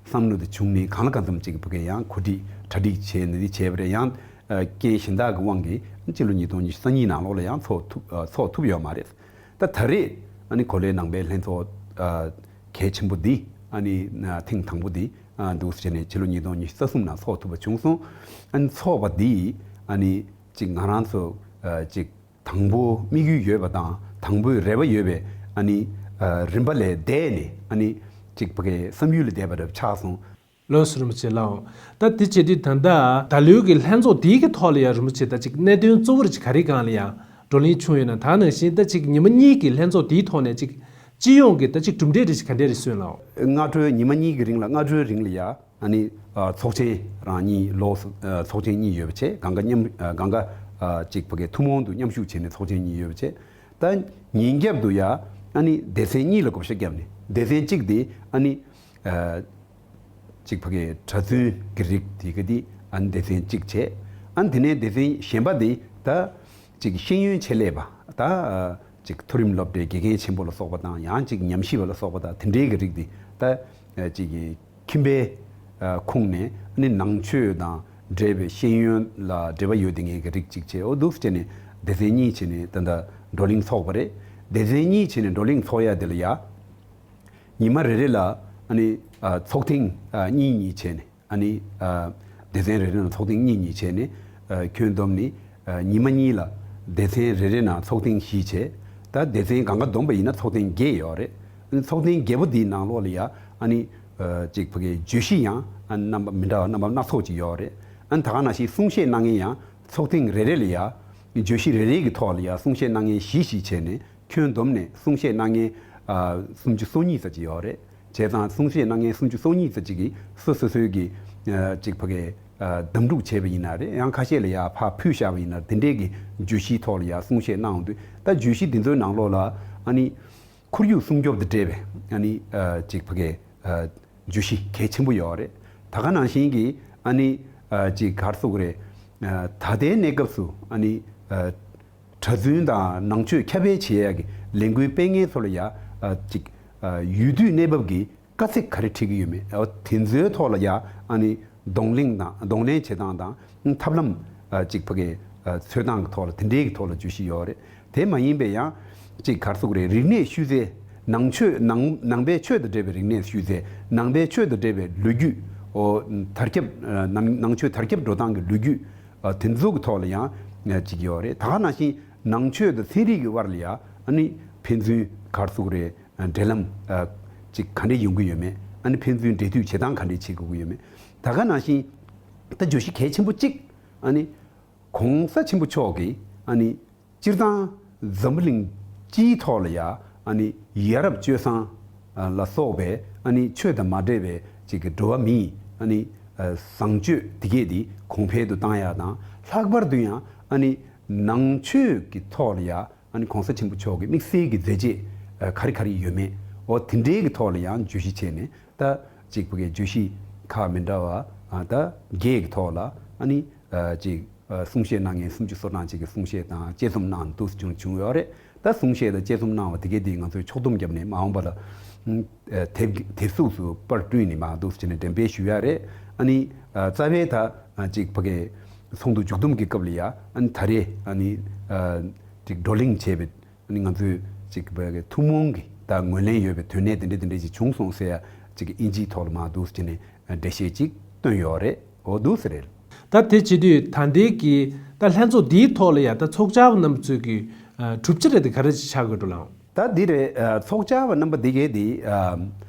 བསམ་བློ་དེ་བྱུང་ནས་གང་ལ་གང་འཚམ་གཅིག་ཕ་གི་ཡང་གོ་སྒྲིག་གྲ་སྒྲིག་བྱས་ནས་དེ་བྱས་པ་རེད། ཡང་རྐྱེན་གཞན་དག་གི་དབང་གིས་ཕྱི་ལོ་ཉིས་སྟོང་ཉི་ཤུ་རྩ་གཉིས་ནང་ལོགས་ལ་ཡང་ཚོགས་ཐུབ་ཚོགས་ཐུབ་ཡོད་མ་རེད། ད་ད་རེས་ཨ་ནི་གོ་ལའི་ནང་པའི་ལྷན་ཚོགས་གལ་ཆེན་པོ་འདི་ཨ་ནི་ཐེངས་དང་པོ་འདི་འདུག་སེ་བྱས་ནས་ཕྱི་ལོ་ཉིས་སྟོང་ཉི་ཤུ་རྩ་གསུམ་ནང་ཚོགས་ཐུབ་པ་བྱུང་སོང་། ཨ་ནི་ཚོགས་པ་འདི་ཨ་ནི་གཅིག་ང་རང་ཚོ་གཅིག་དང་པོ་དམིགས་ཡུལ་ཡོད་པ་དང་དང་པོའི་རེ་བ་ཡོད་པའི་ཨ་ནི་རིམ་པ་ལས་འདས་ནས་ཨ་ནི་གཅིག་ཕ་གི་བསམ་ཡུལ་ལས་འདས་པ་འདྲ་ཆགས་སོང་། ལགས་སོ་རིན་པོ་ཆེ་ལགས། ད་དེ་བྱེད་དུས་ད་ལྟ་ད་ལོའི་གི་ལྷན་ཚོགས་འདིའི་གི་ཐོག་ལ་ཡང་རིན་པོ་ཆེ་ད་ཅིག་གནད་དོན་གཙོ་བོར་ཅིག་ག་རེ་སྒང་ལ་ཡང་བགྲོ་གླེང་བྱུང་ཡོད་ན། ད་ནང་བཞིན་ད་ཅིག་ཉི་མ་གཉིས་ཀྱི་ལྷན་ཚོགས་འདིའི་ཐོག་ནས་ཅིག་སྤྱི་ཡོངས་ཀྱི་ད་ཅིག་གྲུབ་འབྲས་རེ་ཞིག་ག་འདྲས་རེ་སོན་ལགས། སྔ་དྲོའི་ཉི་མ་གཉིས་ཀྱི་རིང་ལ་སྔ་དྲོའི་རིང་ལ་ཡ་ཨ་ནི་ཚོགས་ཆེན་རང་གཉིས་ལོགས་སུ་ཚོགས་ཆེན་གཉིས་ཡོད་པ་བྱས། གང་ག་མཉམ་གང་ག་ཅིག་ཕ་གི་ཐུན་མོང་དུ་མཉམ་ཞུགས་བྱས་ནས་ཚོགས་ཆེན་གཉིས་ཡོད་པ་བྱས། ད་ཉིན་རྒྱབ་ཏུ་ཡ་ཨ་ནི་སྡེ་ཚན་གཉིས་ལ་བགོ་བཤའ་བརྒྱབ་ནས། སྡེ་ཚན་གཅིག་དེ་ཨ་ནི་ཅིག་ཕ་གི་གྲྭ་བཙུན་གྱི་རིགས་དེ་ག་དེ་ཨ་ནི་སྡེ་ཚན་གཅིག་བྱས། ཨ་ནི་དེ་ནས་སྡེ་ཚན་གཞན་པ་དེ་ད་ཅིག་ཤེས་ཡོན་ཆེད་ལས་པ། ད་ཅིག་མཐོ་རིམ་སློབ་གྲྭའི་དགེ་རྒན་ཆེན་པོ་ལ་སོགས་པ་དང་། ཡང་ཅིག་ཉམས་ཞིབ་པ་ལ་སོགས་པ་དང་། དེ་འདྲའི་གི་རིགས་དེ་ད་ཅིག་ཁྱིམ་པའི་ཁོངས་ནས་ཨ་ནི་ནང་ཆོས་དང་འབྲེལ་བའི་ཤེས་ཡོན་ལ་འབྲེལ་བ་ཡོད་དེ་ངེས་ཀྱི་རིགས་གཅིག་བྱས། འོ་འདུག་སེ་བྱས་ནས་སྡེ་ཚན་གཉིས་བྱས་ནས་ད་ལྟ་བགྲོ་གླེང་ཚོགས་པ་རེད། སྡེ་ཚན་གཉིས་བྱས་ནས་བགྲོ་གླེང་ཚོགས་ཡ་དེ་ལ་ཡ། ཉི་མ་རེ་རེ་ལ་ཨ་ནི་ཚོགས་ཐེངས་གཉིས་གཉིས་བྱས་ནས། ཨ་ནི་སྡེ་ཚན་རེ་རེ་ནང་ཚོགས་ཐེངས་གཉིས་གཉིས་བྱས་ནས། ཁྱོན་བསྡོམས་ནི་ཉི་མ་གཉིས་ལ་སྡེ་ཚན་རེ་རེ་ནང་ཚོགས་ཐེངས་བཞི་བྱས། ད་སྡེ་ཚན་གང་ག་བསྡོམས་པ་ཡིན་ན་ཚོགས་ཐེངས་བརྒྱད་ཡོད་རེད། ཨ་ནི་ཚོགས་ཐེངས་བརྒྱད་པོ་འདིའི་ནང་ལོགས་ལ་ཡ་ཨ་ནི་ཅིག་ཕ་གི་བརྗོད་གཞི་ཡང་རྣམ་པ་མི་འདྲ་བ་རྣམ་པ་སྣ་ཚོགས་ཅིག་ཡོད་རེད། ཨ་ནི་ད་ག་ནང་བཞིན་གསུང་བཤད་གནང་མཁན་ཡང་ཚོགས་ཐེངས་རེ་རེ་ལ་ཡ་བརྗོད་གཞི་རེ་རེ་གི་ཐོག་ལ་ཡ་གསུང་བཤད་གནང་མཁན་བཞི་བཞི་བྱས་ནས། ཁྱོན་བསྡོམས་ནས་གསུང་བཤད་གནང་མཁན་སུམ་ཅུ་སོ་གཉིས་ཙམ་ཅིག་ཡོད་རེད། བྱས་ཙང་གསུང་བཤད་གནང་མཁན་སུམ་ཅུ་སོ་གཉིས་ཙམ་ཅིག་གིས་སོ་སོ་སོའི་གི་ཅིག་ཕ་གི་བདམས་སྒྲུག་བྱས་པ་ཡིན་ན་རེད། ཡང་ཁ་ཤས་ལ་ཡ་ཕར་ཕུལ་བཞག་པ་ཡིན་ན། དེ་འདྲས་ཀྱི་བརྗོད་གཞིའི་ཐོག་ལ་ཡ་གསུང་བཤད་གནང་ཡོང་དུས། ད་བརྗོད་གཞི་འདི་ཚོའི་ནང་ལོགས་ལ་ཨ་ནི་ཁོར་ཡུག་སྲུང་སྐྱོབ་དང་འབྲེལ་བའི་ཨ་ནི་ཅིག་ཕ་གི་བརྗོད་གཞི་གལ་ཆེན་པོ་ཡོད་རེད། ད་ག་ནང་བཞིན་གྱི་ཨ་ནི་ཅིག་ག་རེ་ཟེར་དགོས་རེད། ད་ལྟའི་གནས་སྐབས་སུ་ཨ་ནི་གྲྭ་བཙུན་དང་ནང་ཆོས་ཁྱབ་སྤེལ་བྱེད་ཡག་གི་ལས་འགུལ་སྤེལ་མཁན་ཚོ་ལ་ཡ་ཅིག་ཡུལ་དུས་གནས་བབ་ཀྱི་དཀའ་ཚེགས་ག་རེ་འཕྲད་ཀྱི་ཡོད་མེད། འོ་དེ་ཚོའི་ཐོག་ལ་ཡ་ཨ་ནི་གདོང་ལེན་དང་གདོང་ལེན་བྱེད་སྟངས་དང་ཐབས་ལམ་ཅིག་ཕ་གི་འཚོལ་སྟངས་ཀྱི་ཐོག་ལ། དེ་འདྲའི་གི་ཐོག་ལ་བརྗོད་གཞི་ཡོད་རེད། དེ་མ་ཡིན་པའི་ཡང་ཅིག་ག་རེ་ཟེར་དགོས་རེད། རིག་གནས་ཤུལ་རྫས། ནང་ཆོས་ནང་ནང་པའི་ཆོས་དང་འབྲེལ་བའི་རིག་གནས་ཤུལ་རྫས། ནང་པའི་ཆོས་དང་འབྲེལ་བའི་ལོ་རྒྱུས། འོ་དར་ཁྱབ་ནང་ནང་ཆོས་དར་ཁྱབ་འགྲོ་སྟངས་ཀྱི་ལོ་རྒྱུས། ཨ་དེ་ཚོ་གི་ཐོག་ལ་ཡང་ཅིག་ཡོད་རེད། ད་ག་ནང་བཞིན་ནང་ཆོས་དང་ཚན་རིག་གི་དབར་ལ་ཡང་ཨ་ནི་ཕན་ཚུན་ག་རེ་ཟེར་དགོས་རེད། འབྲེལ་ལམ་ཅིག་ག་འདྲས་ཡོང་གི་ཡོད་མེད། ཨ་ནི་ཕན་ཚུན་འབྲེལ་མཐུད་བྱེད་སྟངས་ག་འདྲས་བྱེད་དགོས་ཀྱི་ཡོད་མེད། ད་ག་ནང་བཞིན་ད་བརྗོད་གཞི་གལ་ཆེན་པོ་གཅིག་ཨ་ནི་གོང་ས་ཆེན་པོ་མཆོག་གིས་ཨ་ནི་སྤྱིར་བཏང་འཛམ་བུ་གླིང་སྤྱིའི་ཐོག་ལ་ཡ་ཨ་ནི་ཡ་རབས་སྤྱོད་བཟང་ལ་སོགས་པའི་ཨ་ནི་ཆོས་དང་མ་འབྲེལ་བའི་ཅིག་གི་འགྲོ་བ་མིའི་ཨ་ནི་བཟང་སྤྱོད་དེ་གས་དེ་གོང་འཕེལ་དུ་བཏང་ཡ་དང་། ལྷག་པར་དུ་ཡང་ཨ་ནི་ནང་ཆོས་ཀྱི་ཐོག་ལ་ཡ་ཨ་ནི་གོང་ས་ཆེན་པོ་མཆོག་གི་དམིགས་བསལ་གྱི་མཛད་རྗེས་ག་རེ་ག་རེ་ཡོད་མེད། འོ་དེ་འདྲའི་གི་ཐོག་ལ་ཡང་བརྗོད་གཞི་བྱས་ནས། ད་ཅིག་ཕ་གི་བརྗོད་གཞི་ཁག་མི་འདྲ་བ་ད་བརྒྱད་ཀྱི་ཐོག་ལ་ཨ་ནི་ཅིག་གསུང་བཤད་གནང་མཁན་སུམ་ཅུ་སོ་གྲངས་ཅིག་གིས་གསུང་བཤད་དང་དཔྱད་རྩོམ་གནང་འདུག་ཅུང་བྱུང་ཡོད་རེད། ད་གསུང་བཤད་དང་དཔྱད་རྩོམ་གནང་བ་དེ་གས་དེ་ང་ཚོས་ཕྱོགས་བསྡོམས་བརྒྱབ་ནས་མ་འོངས་པ་ལ་དེབ་དེབ་གཟུགས་སུ་པར་བསྐྲུན་ནས་མ་འདུག་ཅེས་ནས་འགྲེམས་སྤེལ་ཞུ་ཡ་རེད། ཨ་ནི་རྩ་བའི་ད་ཅིག་ཕ་གི་ཚོགས་འདུ་མཇུག་བསྡོམས་ཀྱི་སྐབས་ལ་ཡ་ཨ་ནི་ད་རེས་ཨ་ནི་ཅིག་བགྲོ་གླེང་བྱས་པའི་ཨ་ནི་ང་ཚོས་ཅིག་ཐུན་མོང་གི་ད་ངོས་ལེན་ཡོད་པའི་དོན་གནད་དེ་འདྲ་དེ་འདྲ་ཞིག་བྱུང་སོང་ཟེར་ཡ་ཅིག་ཨིན་ཇིའི་ཐོག་ལ་མ་འདུག་ཅེས་ནས་འགྲེལ་བཤད་ཅིག་བཏོན་ཡོད་རེད། འོ་འདུག་ཟེར་རེད། ད་དེ་བྱེད་དུས་ད་ལྟའི་གི་ད་ལྷན་ཚོགས་འདིའི་ཐོག་ལ་ཡ་ད་ཚོགས་བཅར་བ་རྣམ་པ་ཚོས་ཀྱི་གྲུབ་ཆ་རེད་དེ་ག་རེ་ཅིག་ཆགས་དགོས་འགྲོ་ལགས། ད་འདི་རེད། ཚོགས་བཅར་བ་རྣམ་པ་འདི་གས་འདི་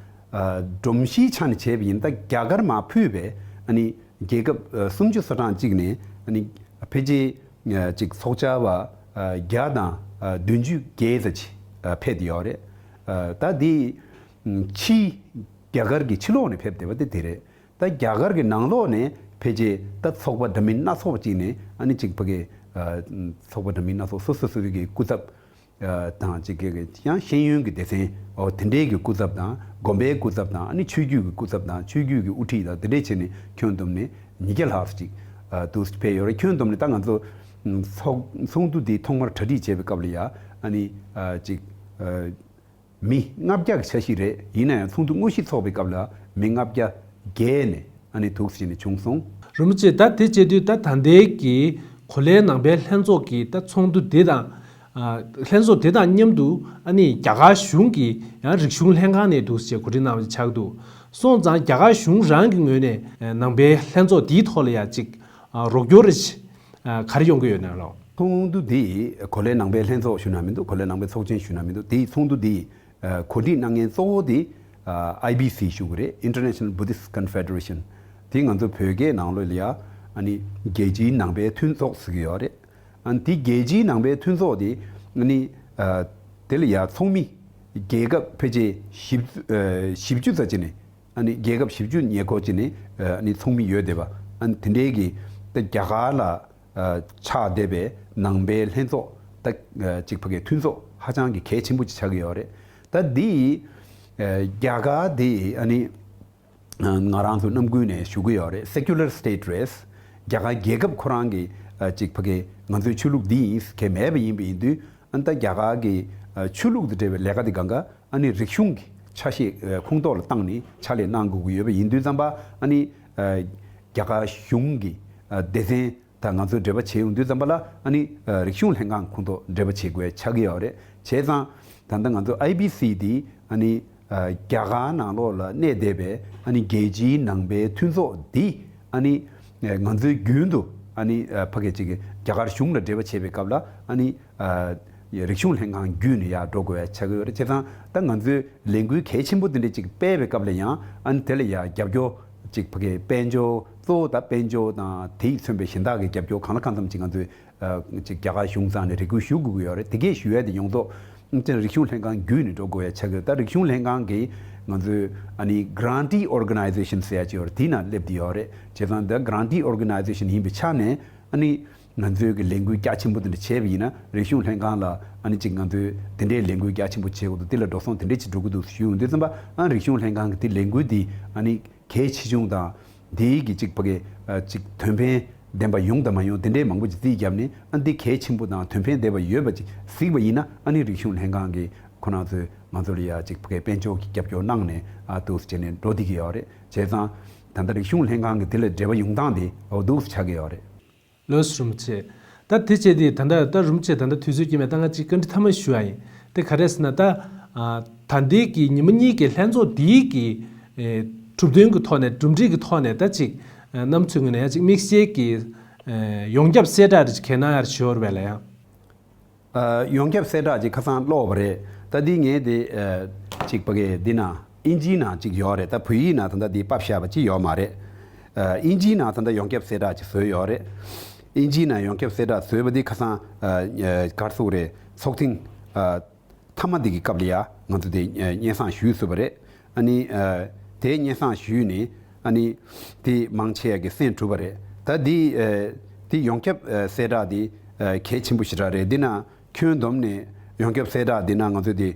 སྒྲོམ་གཞིའི་ཆ་ནས་བྱས་པ་ཡིན། ད་རྒྱ་གར་མར་ཕུད་པའི་ཨ་ནི་རྒྱལ་ཁབ་སུམ་ཅུ་སོ་གྲངས་གཅིག་ནས་ཨ་ནི་ཕལ་ཆེར་ཅིག་ཚོགས་བཅར་བ་བརྒྱ་དང་བདུན་ཅུ་བརྒལ་ཙམ་ཅིག་ཕེབས་ཡོད་རེད། ད་འདི་ཕྱིའི་རྒྱ་གར་གྱི་ཕྱི་ལོགས་ནས་ཕེབས་བསྡད་པ་དེ་དེ་རེད། ད་རྒྱ་གར་གྱི་ནང་ལོགས་ནས་ཕལ་ཆེར་ད་ཚོགས་པ་འདྲ་མིན་སྣ་ཚོགས་ཅིག་ནས་ཨ་ནི་ཅིག་ཕ་གི་ཚོགས་པ་འདྲ་མིན་སྣ་ཚོགས་སོ་སོ་སོ་སོའི་གི་སྐུ་ཚབ་ དང་གཅིག་གི་ཡང་ཤེས་ཡོན་གྱི་སྡེ་ཚན་འོ་དེ་འདྲའི་གི་སྐུ་ཚབ་དང་དགོན་པའི་སྐུ་ཚབ་དང་ཨ་ནི་ཆོས་བརྒྱུད་ཀྱི་སྐུ་ཚབ་དང་ཆོས་བརྒྱུད་ཀྱི་དབུ་ཁྲིད་དང་དེ་འདྲའི་བྱས་ནས་ཁྱོན་བསྡོམས་ནས་ཉིས་བརྒྱ་ལྷག་ཅིག་འདུག་ཕེབས་ཡོད་རེད། ཁྱོན་བསྡོམས་ནས་ད་ང་ཚོ་ཚོགས་ཚོགས་འདུ་འདི་ཐོག་མར་གྲ་སྒྲིག་བྱས་པའི་སྐབས་ལ་ཡ་ཨ་ནི་ཅིག་མི་ལྔ་བརྒྱ་གི་འཆར་གཞི་རེད། ཡིན་ན་ཡང་ཚོགས་འདུ་དངོས་གཞི་ཚོགས་པའི་སྐབས་ལ་མི་ལྔ་བརྒྱ་བརྒལ་ནས་ཨ་ནི་འདུག་ཟེར་ནས་བྱུང་སོང་། རིན་པོ་ཆེ། ད་དེ་བྱེད་དུས་ད་ད་ལྟའི་གི་གོ་ལའི་ནང་པའི་ལྷན་ཚོགས་ཀྱི་ད་ཚོགས་འདུ་འདི་དང་། ཨ། ལྷན་ཚོགས་དེ་དང་མཉམ་དུ་ཨ་ནི་རྒྱ་གར་གཞུང་གི་ཡང་རིག་གཞུང་ལྷན་ཁང་ནས་འདུག་ཟེར་གོ་སྒྲིག་གནང་བ་ཆགས་འདུག་སོང་ཙང་རྒྱ་གར་གཞུང་རང་གི་ངོས་ནས་ནང་པའི་ལྷན་ཚོགས་འདིའི་ཐོག་ལ་ཡང་ཅིག་རོགས་སྐྱོར་ག་རེ་ཡོང་གི་ཡོད་ན་ལོ། ཚོགས་འདུ་འདི་གོ་ལའི་ནང་པའི་ལྷན་ཚོགས་ཞུ་ན་མི་འདུག་གོ་ལའི་ནང་པའི་ཚོགས་ཆེན་ཞུ་ན་མི་འདུག་དེའི་ཚོགས་འདུ་འདི་གོ་སྒྲིག་གནང་མཁན་གཙོ་བོ་དེ་ཨའི་བི་སི་ཞུ་གི་རེད། International Buddhist Confederation། དེ་ང་ཚོ་བོད་སྐད་ནང་ལོགས་ལ་ཡ་ཨ་ནི་རྒྱལ་སྤྱིའི་ནང་པའི་མཐུན་ཚོགས་ཟེར་གི་ཡོད་རེད། ཨ་ནི་དེ་རྒྱལ་སྤྱིའི་ནང་པའི་མཐུན་ཚོགས་དེ་ཨ་ནི་དེ་ལ་ཡ་ཚོགས་མི་རྒྱལ་ཁབ་ཕལ་ཆེར་བཞི་བཅུ་ཙམ་ཅིག་ནས་ཨ་ནི་རྒྱལ་ཁབ་བཞི་བཅུ་ཉེ་འཁོར་ཅིག་ནས་ཨ་ནི་ཚོགས་མི་ཡོད་བསྡད་པ། ཨ་ནི་དེ་འདྲའི་གི་ད་རྒྱ་གར་ལ་ཆགས་བསྡད་པའི་ནང་པའི་ལྷན་ཚོགས་ད་གཅིག་ཕ་གིའི་མཐུན་ཚོགས་ཧ་ཅང་གི་གལ་ཆེན་པོ་ཅིག་ཆགས་ཀྱི་ཡོད་རེད། ད་འདི་རྒྱ་གར་འདི་ཨ་ནི་ང་རང་ཚོ་ནམ་རྒྱུན་ནས་ཞུ་གི་ཡོད་རེད། Secular State རེད། རྒྱ་གར་རྒྱལ་ཁབ་ཁོ་རང་གི་གཅིག་ཕ་གི་ང་ཚོའི་ཆོས་ལུགས་འདི་ཡིན་གལ་མེད་པ་ཡིན་པ་ཡིན་དུས་ཨ་ནི་ད་རྒྱ་གར་གི་ཆོས་ལུགས་དང་འབྲེལ་བའི་ལས་ཀ་འདི་གང་ག་ཨ་ནི་རིག་གཞུང་གི་ཆ་ཤས་ཁོངས་གཏོགས་ལ་བཏང་ནས་ཕྱག་ལས་གནང་དགོས་ཀྱི་ཡོད་པ་ཡིན་དུས་ཙམ་པ་ཨ་ནི་རྒྱ་གར་གཞུང་གི་སྡེ་ཚན་དང་ང་ཚོས་འབྲེལ་བ་བྱེད་ཡོང་དུས་ཙམ་པ་ལ་ཨ་ནི་རིག་གཞུང་ལྷན་ཁང་ཁོངས་གཏོགས་འབྲེལ་བ་བྱེད་དགོས་ཆགས་ཀྱི་ཡོད་རེད། བྱས་ཙང་ད་ལྟ་ང་ཚོ་ཨའི་བི་སི་འདི་ཨ་ནི་རྒྱ་གར་ནང་ལོགས་ལ་གནས་བསྡད་པའི་ཨ་ནི་རྒྱལ་སྤྱིའི་ནང་པའི་མཐུན་ཚོགས་འདི་ཨ་ནི་ང་ཚོའི་རྒྱུན་དུ་ཨ་ནི་ཕ་གི་ཅིག་རྒྱ་གར་གཞུང་ལ་འབྲེལ་བ་བྱེད་པའི་སྐབས་ལ་ཨ་ནི། རིག་གཞུང་ལྷན་ཁང་བརྒྱུད་ནས་ཡར་འགྲོ་དགོས་ཡ་ཆགས་ཀྱི་ཡོད་རེད། བྱས་ཙང་ད་ང་ཚོས་ལས་འགུལ་གལ་ཆེན་པོ་འདི་འདྲ་ཅིག་སྤེལ་བའི་སྐབས་ལ་ཡང་ཨ་ནི་དེ་ལ་ཡ་རྒྱབ་སྐྱོར་ཅིག་ཕ་གི་དཔལ་འབྱོར་གཙོ་བོ་ད་དཔལ་འབྱོར་དང་དེས་མཚོན་པའི་གཞན་དག་གི་རྒྱབ་སྐྱོར་གང་ལ་གང་འཚམ་ཅིག་ང་ཚོས་ཅིག་རྒྱ་གར་གཞུང་རྩ་ནས་རེ་སྐུལ་ཞུ་དགོས་ཀྱི་ཡོད་རེད། དེ་གས་ཞུ་ཡ་དེ་ཡོངས་རྫོགས་ཨ་ནི་རིག་གཞུང་ལྷན་ཁང་བརྒྱུད་ནས་འགྲོ་དགོས་ཡ་ཆགས་ཀྱི་ཡོད། ད་རིག་གཞུང་ལྷན་ཁང་གིས་ང་ཚོས་ཨ་ནི་grantee organization ཟེར་ཡ་ཅིག་ཡོད་རེད། དེའི་ནང་སླེབས་བསྡད་ཡོད་རེད། བྱས་ཙང་ད་grantee organization ཡིན་པའི་ཆ་ནས་ཨ་ནི། ང་ཚོའི་གི་ལས་འགུལ་རྒྱ་ཆེན་པོ་དེ་འདྲ་བྱས་པ་ཡིན་ན་རིག་གཞུང་ལྷན་ཁང་ལ་ཨ་ནི་ཅིག་ང་ཚོས་དེ་འདྲའི་ལས་འགུལ་རྒྱ་ཆེན་པོ་བྱེད་དགོས་འདུག་དེ་ལ་འགྲོ་སོང་དེ་འདྲ་ཅིག་འགྲོ་གི་འདུག་ཞུ་ཡོང་དུས་ཙམ་པ་ཨ་རིག་གཞུང་ལྷན་ཁང་གི་དེ་ལས་འགུལ་འདི་ཨ་ནི་གལ་ཆེ་ཆུང་དང་དེའི་གི་ཅིག་ཕ་གི་ཅིག་དོན་ཕན་ལྡན་པ་ཡོང་དང་མ་ཡོང་དེ་འདྲའི་མང་པོ་ཅིག་རྩིས་བརྒྱབ་ནས་ཨ་འདི་གལ་ཆེན་པོ་དང་དོན་ཕན་ལྡན་པ་ཡོད་པ་ཅིག་གཟིགས་པ་ཡིན་ན་ཨ་ནི་རིག་གཞུང་ལྷན་ཁང་གིས་ཁོ་རང་ཚོས་ང་ཚོ་ལ་ཡ་ཅིག་ཕ་གི་དཔལ་འབྱོར་གྱི་རྒྱབ་སྐྱོར་གནང་ནས་ཨ་འདུག་སེ་བྱས་ནས་འགྲོ་བསྡད་ཀྱི་ཡོད་རེད། བྱས་ཙང་ད་ལྟ་རིག་གཞུང་ལྷན་ཁང་གི་དེ་ལ་འབྲེལ་བ་ཡོང་སྟངས་དེ་འོ་འདུག་སེ་ཆགས་ཀྱི་ཡོད་རེད། ལགས་སོ་རིན་པོ་ཆེ། ད་དེ་བྱས་ཏེ་ད་ལྟ་ད་རིན་པོ་ཆེ་ད་ལྟ་དུས་ཚོད་སྐྱེལ་མེད། ད་ང་གཅིག་བཀའ་འདྲི་ཐ་མ་ཞུ་ཡ་ཡིན། དེ་ག་རེ་ཟེར་ན་ད་ཨ་ད་ལྟའི་གི་ཉི་མ་གཉིས་ཀྱི་ལྷན་ཚོགས་འདིའི་གི་ཨེ་གྲུབ་དོན་གྱི་ཐོག་ནས་གྲུབ་འབྲས་ཀྱི་ཐོག་ནས་ད་ཅིག་ཨ་རྣམ་ཚོའི་ངོས་ནས་ཡ་ཅིག་དམིགས་བསལ་གྱི་ཨེ་ཡོངས་ཁྱབ་གསལ་བསྒྲགས་རེ་ཅིག་གལ་གནང་ཡ་རེ་ཞུ་བ་རེད་པས་ལགས་ཡ། ཨ་ཡོངས་ཁྱབ་གསལ་བསྒྲགས་ཅིག་ཁ་སང་ཀློག་པ་རེད། ད་འདི་ངས་དེ་ཨ་ཅིག་ཕ་གི་འདི་ན་ཨིན་ཇིའི་ནང་ཅིག་ཡོད་རེད། ད་བོད་ཡིག་ནང་ད་ལྟ་འདི་ཕབ་བཞག་པ་ཅིག་ཡོད་མ་རེད། ཨ་ཨིན་ཇིའི་ནང་ད་ལྟ་ཡོངས་ཁྱབ་གསལ་བསྒྲགས་ཅིག་བཟོས་ཡོད་རེད། ཨིན་ཇིའི་ནང་ཡོངས་ཁྱབ་གསལ་བསྒྲགས་བཟོས་པ་འདི་ཁ་སང་ཨ་ཨ་ག་རེ་ཟེར་དགོས་རེད། ཚོགས་ཐེངས་ཨ་མཐའ་མ་འདི་གི་སྐབས་ལ་ཡ་ང་ཚོ་དེ་ཨ་སྙན་སེང་ཞུས་ཚུགས་པ་རེད། ཨ་ནི་ཨ་དེ་སྙན་སེང་ཞུས་ནས་ཨ་ནི་དེ་མང་ཆེ་བ་གི་གསན་གྲུབ་པ་རེད། ད་འདི་ཨ་དེ་ཡོངས་ཁྱབ་ཨ་གསལ་བསྒྲགས་འདི་ཨ་གལ་ཆེན་པོ་ཞེ་དྲག་རེད། འདི་ན་ཁྱོན་བསྡོམས་ནས་ཡོངས་ཁྱབ་གསལ་བསྒྲགས་འདི་ན་ང་ཚོ་དེ་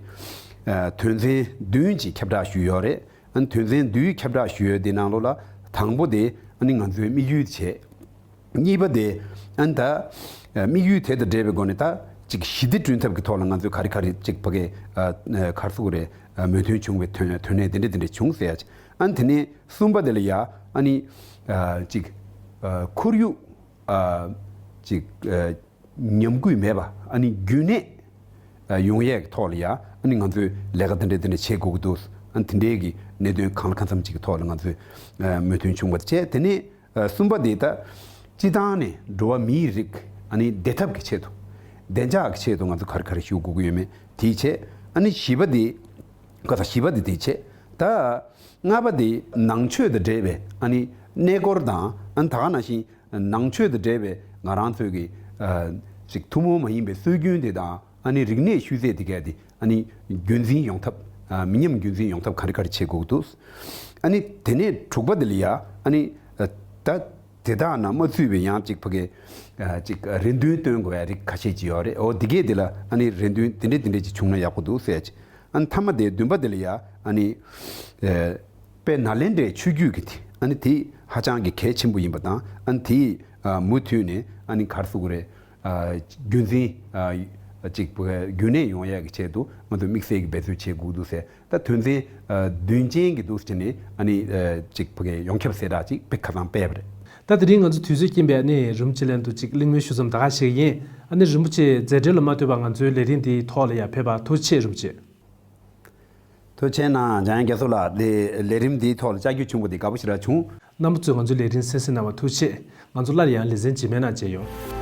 ཨ་དོན་ཚན་བདུན་ཅིག་ཁྱབ་བསྒྲགས་ཞུས་ཡོད་རེད། ཨ་ནི་དོན་ཚན་བདུན་ཁྱབ་བསྒྲགས་ཞུས་ཡོད་དེ་ནང་ལོགས་ལ་དང་པོ་དེ་ཨ་ནི་ང་ཚོའི་དམིགས་ཡུལ་བྱས། གཉིས་པ་དེ་ཨ་ནི་ད་དམིགས་ཡུལ་དེ་དང་འབྲེལ་བའི་སྒོ་ནས་ད་ཅིག་ཞི་བདེ་བསྐྲུན་ཐབས་ཀྱི་ཐོག་ལ་ང་ཚོས་ག་རེ་ག་རེ་ཅིག་ཕ་གི་ཨ་ག་རེ་ཟེར་དགོས་རེད། ཨ་མོས་མཐུན་བྱུང་བའི་དོན་དོན་གནད་དེ་འདྲ་དེ་འདྲ་བྱུང་ཟེར་ཡ་ཅིག་ཨ་ནི་དེ་ནས་གསུམ་པ་དེ་ལ་ཡ་ཨ་ནི་ཨ་ཅིག་ཨ་ཁོར་ཡུག་ཨ་ཅིག་ཨ་ཉམས་རྒུད་མེད་པ་ཨ་ནི་རྒྱུན་གནས་ཨ་ཡོང་ཡས་ཀྱི་ཐོག་ལ་ཡ་ཨ་ནི་ང་ཚོས་ལས་ཀ་དེ་འདྲ་དེ་འདྲ་བྱེད་དགོས་ཀྱི་འདུག་ཨ་ནི་དེ་འདྲའི་གི་གནད་དོན་གང་ལ་གང་འཚམ་ཅིག་གི་ཐོག་ལ་ང་ཚོས་ཨ་མོས་མཐུན་བྱུང་བ་བྱས། དེ་ནས་ཨ་གསུམ་པ་དེ་ད་སྤྱི་བཏང་ནས་འགྲོ་བ་མིའི་རིགས་ཨ་ནི་བདེ་ཐབས་ཀྱི་ཆེད་དུ་བདེ་འཇགས་ཀྱི་ཆེད་དུ་ང་ཚོ་ག་རེ་ག་རེ་ཞུ་དགོས་ཀྱི་ཡོད་མེད་དེའི་ཆེད། ཨ་ནི་བཞི་པ་དེ་ག་ས་བཞི་པ་དེ་དེའི་ཆེད། ད་ལྔ་པ་དེ་ནང་ཆོས་དང་འབྲེལ་བའི་ཨ་ནི་གནས་སྐོར་དང་ཨ་ནི་ད་ག་ནང་བཞིན་ནང་ཆོས་དང་འབྲེལ་བའི་ང་རང་ཚོའི་གི་ཨ་ཅིག་ཐུན་མོང་མ་ཡིན་པའི་སྲོལ་རྒྱུན་དེ་དང་ཨ་ནི་རིག་གནས་ཤུལ་རྫས་དེ་གས་དེ་ཨ་ནི་རྒྱུན་འཛིན་ཡོང་ཐབས་ཨ་མི་ཉམས་རྒྱུན་འཛིན་ཡོང་ཐབས་ག་རེ་ག་རེ་བྱེད་དགོས་ཀྱི་འདུག་ཨ་ནི་དེ་ནས་དྲུག་པ་དེ་ལ་ཡ་ཨ་ནི་ཨ་ད་ དེ་དག་ནང་མ་ཚུད་པའི་ཡང་ཅིག་ཕ་གི་ཅིག་རེ་འདུན་བཏོན་དགོས་ཡ་རིགས་ཁ་ཤས་ཅིག་ཡོད་རེད། འོ་དེ་གས་དེ་ལ་ཨ་ནི་རེ་འདུན་དེ་འདྲས་དེ་འདྲས་ཅིག་བྱུང་ན་ཡག་པོ་འདུག་ཟེར་ཅིག་ཨ་ནི་མཐའ་མ་དེ་བདུན་པ་དེ་ལ་ཡ་ཨ་ནི་དཔལ་ནཱ་ལེནྡྲའི་ཆོས་བརྒྱུད་ཀྱི་དེ་ཨ་ནི་དེ་ཧ་ཅང་གི་གལ་ཆེན་པོ་ཡིན་པ་དང་། ཨ་ནི་དེ་མུ་མཐུད་ནས་ཨ་ནི་ག་རེ་ཟེར་དགོས་རེད། རྒྱུན་འཛིན་ཅིག་རྒྱུན་གནས་ཡོང་ཡག་གི་ཆེད་དུ་ང་ཚོས་དམིགས་བསལ་གྱི་འབད་བརྩོན་བྱེད་དགོས་འདུག་ཟེར། ད་དོན་ཚན་བདུན་ཅན་གྱི་འདུག་ཟེར་ནས་ཨ་ནི་ཅིག་ཕ་གི་ཡོངས་ཁྱབ་གསལ་བསྒྲགས་ཅིག་དཔེ་ཁ་སང་སྤེལ་བ་རེད། ད་དེ་རིང་ང་ཚོ་དུས་ཚོད་རྐྱེན་པས་ཨ་ནི་རིན་པོ་ཆེ་ལན་དུ་ཅིག་གླེང་མོལ་ཞུ་མཚམས་ད་ག་བཞག་གི་ཡིན། ཨ་ནི་རིན་པོ་ཆེ་མཛད་བྲེལ་ལ་མ་ལྟོས་པར་ང་ཚོའི་ལས་རིམ་འདིའི་ཐོག་ལ་ཡང་ཕེབས་པར་ཐུགས་རྗེ་ཆེ། རིན་པོ་ཆེ། ཐུགས་རྗེ་གནང་། འཇམ་དབྱངས་རྒྱ་མཚོ་ལགས། དེ་ལས་རིམ་འདིའི་ཐོག་ལ་བཅར་རྒྱུ་བྱུང་བ་དེ་དགའ་པོ་ཞེ་དྲག་བྱུང་། རྣམ་པ་ཚོས་ང་ཚོའི་ལས་རིམ་གསན་གཟིགས་གནང་བར་ཐུགས་རྗེ་ཆེ། ང་ཚོ་སླར་ཡང་ལེ་ཚན་རྗེས་མའི་ནང་མཇལ་ཡོང་།